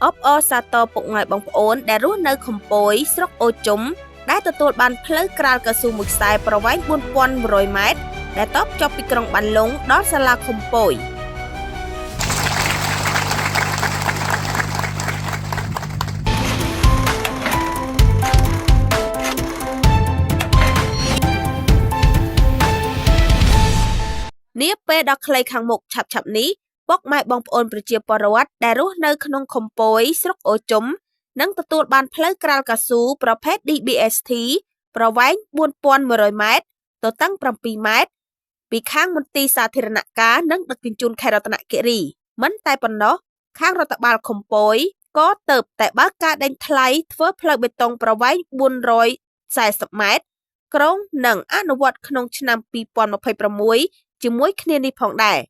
អបអរសាទរពុកម៉ែបងប្អូនដែលរស់នៅខំពយស្រុកអូជុំដែលទទួលបានផ្លូវក្រាលកៅស៊ូមួយខ្សែប្រវែង4100ម៉ែត្រដែលតភ្ជាប់ពីក្រុងបានលុងដល់សាលាខំពយនាពេលដ៏ខ្លីខាងមុខឆាប់ៗនេះពុកម៉ែបងប្អូនប្រជាពលរដ្ឋដែលរស់នៅក្នុងខំពយស្រុកអូជុំនឹងទទួលបានផ្លូវក្រាលកៅស៊ូប្រភេទ DBST ប្រវែង4100ម៉ែត្រទទឹង7ម៉ែត្រពីខាងមន្ទីរសាធារណការនិងដឹកជញ្ជូនខេត្តរតនគិរីមិនតែប៉ុណ្ណោះខាងរដ្ឋបាលខំពយក៏ទៅតែបើកការដេញថ្លៃធ្វើផ្លូវបេតុងប្រវែង440ម៉ែត្រក្រុងនឹងអនុវត្តក្នុងឆ្នាំ2026ជាមួយគ្នានេះផងដែរ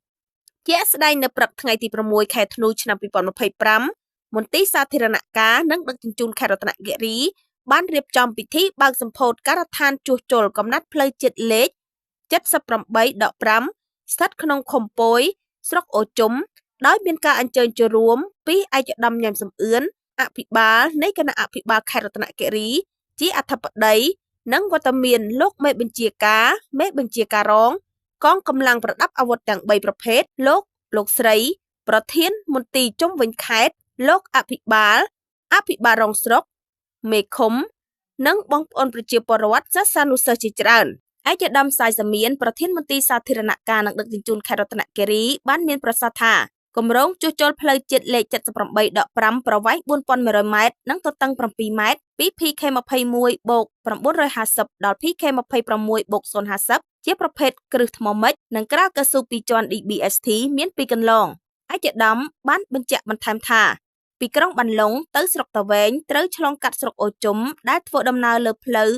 ជាក់ស្ដែងនៅព្រឹកថ្ងៃទី6ខែធ្នូឆ្នាំ2025មន្ទីរសាធារណការនិងដឹកជញ្ជូនខេត្តរតនគិរីបានរៀបចំពិធីបើកសម្ពោធការដ្ឋានជួសជុលកំណាត់ផ្លូវជាតិលេខ78-5ស្ថិតក្នុងខំពយស្រុកអូជុំដោយមានការអញ្ជើញចូលរួមពីឯកឧត្តមញ៉ែមសំអឿនអភិបាលនៃគណៈអភិបាលខេត្តរតនគិរីជាអធិបតីនិងវត្តមានលោកមេបញ្ជាការរងកងកម្លាំងប្រដាប់អាវុធទាំង3ប្រភេទលោកស្រីប្រធានមន្ទីរជុំវិញខេត្តលោកអភិបាលរងស្រុកមេឃុំនិងបងប្អូនប្រជាពលរដ្ឋសិស្សានុសិស្សជាច្រើនឯកឧត្តមសាយសាមានប្រធានមន្ទីរសាធារណការនិងដឹកជញ្ជូនខេត្តរតនគិរីបានមានប្រសាសន៍ថាគម្រោងជួសជុលផ្លូវជាតិលេខ78-5ប្រវែង4100ម៉ែត្រនិងទទឹង7ម៉ែត្រពី PK21+950 ដល់ PK26+050 ជាប្រភេទគ្រឹះថ្មមិចនិងក្រាលកៅស៊ូ2ជាន់ DBST មាន2កន្លងឯកឧត្តមបានបញ្ជាក់បន្ថែមថាពីក្រុងបានលុងទៅស្រុកតាវែងត្រូវឆ្លងកាត់ស្រុកអូជុំដែលធ្វើដំណើរលើផ្លូវ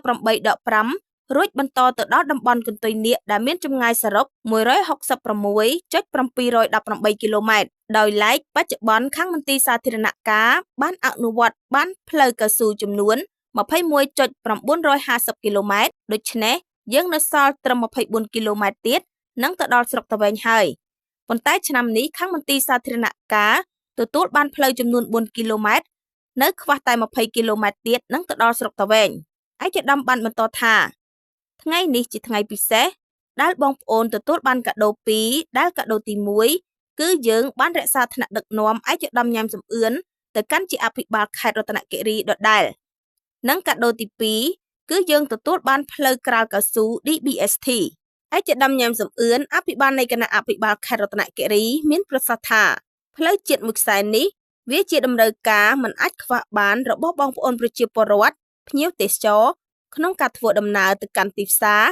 78-5រួចបន្តទៅដល់តំបន់កន្ទុយនាគដែលមានចម្ងាយសរុប 166.718 គីឡូម៉ែត្រដោយឡែកបច្ចុប្បន្នខាងមន្ទីរសាធារណការបានអនុវត្តបានផ្លូវកៅស៊ូចំនួន 21.950 គីឡូម៉ែត្រដូច្នេះយើងនៅសល់ត្រឹម24គីឡូម៉ែត្រទៀតនឹងទៅដល់ស្រុកតាវែងហើយប៉ុន្តែឆ្នាំនេះខាងមន្ទីរសាធារណការទទួលបានផ្លូវចំនួន4គីឡូម៉ែត្រនៅខ្វះតែ20គីឡូម៉ែត្រទៀតនឹងទៅដល់ស្រុកតាវែងឯកឧត្តមបានបន្តថាថ្ងៃនេះជាថ្ងៃពិសេសដែលបងប្អូនទទួលបានកាដូ2ដែលកាដូទី1គឺយើងបានរក្សាថ្នាក់ដឹកនាំឯកឧត្តមញ៉ែមសំអឿនទៅកាន់ជាអភិបាលខេត្តរតនគិរីដដែលនិងកាដូទី2គឺយើងទទួលបានផ្លូវក្រាលកៅស៊ូ DBST ឯកឧត្តមញ៉ែមសំអឿនអភិបាលនៃគណៈអភិបាលខេត្តរតនគិរីមានប្រសាសន៍ថាផ្លូវជាតិមួយខ្សែនេះវាជាតម្រូវការមិនអាចខ្វះបានរបស់បងប្អូនប្រជាពលរដ្ឋភ្ញៀវទេសចរក្នុងការធ្វើដំណើរទៅកាន់ទីផ្សារ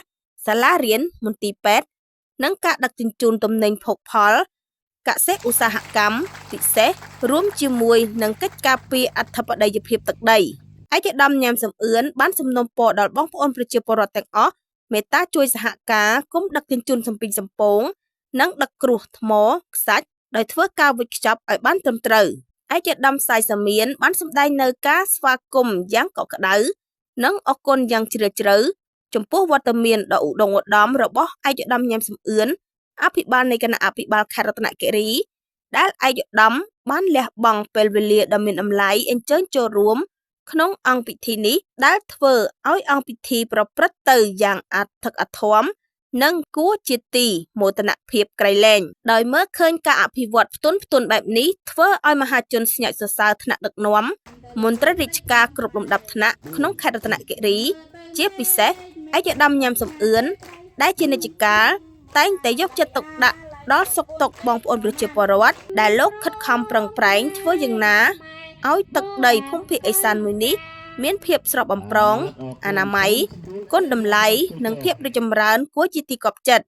សាលារៀនមន្ទីរពេទ្យនិងការដឹកជញ្ជូនទំនិញភោគផលកសិឧស្សាហកម្មពិសេសរួមជាមួយនឹងកិច្ចការពារអធិបតេយ្យភាពទឹកដីឯកឧត្តមញ៉ែមសំអឿនបានសំណូមពរដល់បងប្អូនប្រជាពលរដ្ឋទាំងអស់មេត្តាជួយសហការគុំដឹកជញ្ជូនសំពីងសំពងនិងដឹកគ្រោះថ្មខ្សាច់ដោយធ្វើការវេចខ្ចប់ឲ្យបានត្រឹមត្រូវឯកឧត្តមសាយសាមានបានសម្ដែងនៅការស្វាគមន៍យ៉ាងកក់ក្ដៅនិងអរគុណយ៉ាងជ្រាលជ្រៅចំពោះវត្តមានដ៏ឧត្តមឧត្តមរបស់ឯកឧត្តមញ៉ែមសំអឿនអភិបាលនៃគណៈអភិបាលខេត្តរតនគិរីដែលឯកឧត្តមបានលះបង់ពេលវេលាដ៏មានតម្លៃអញ្ជើញចូលរួមក្នុងអង្គពិធីនេះដែលធ្វើឲ្យអង្គពិធីប្រព្រឹត្តទៅយ៉ាងអធិកអធមនិងគួរជាទីមោទនភាពក្រៃលែងដោយមើលឃើញការអភិវឌ្ឍផ្ទុនបែបនេះធ្វើឲ្យមហាជនស្ញាច់សរសើរថ្នាក់ដឹកនាំមន្ត្រីរាជការគ្រប់លំដាប់ថ្នាក់ក្នុងខេត្តរតនគិរីជាពិសេសឯកឧត្តមញ៉ែមសំអឿនដែលជានាយិកាតែងតែយកចិត្តទុកដាក់ដល់សុខទុក្ខបងប្អូនប្រជាពលរដ្ឋដែលលោកខិតខំប្រឹងប្រែងធ្វើយ៉ាងណាឲ្យទឹកដីភូមិភាគឦសានមួយនេះមានភាពស្រស់បំព្រងអនាម័យគុណតម្លៃនិងភាពរីកចម្រើនគួរជាទីគាប់ចិត្ត។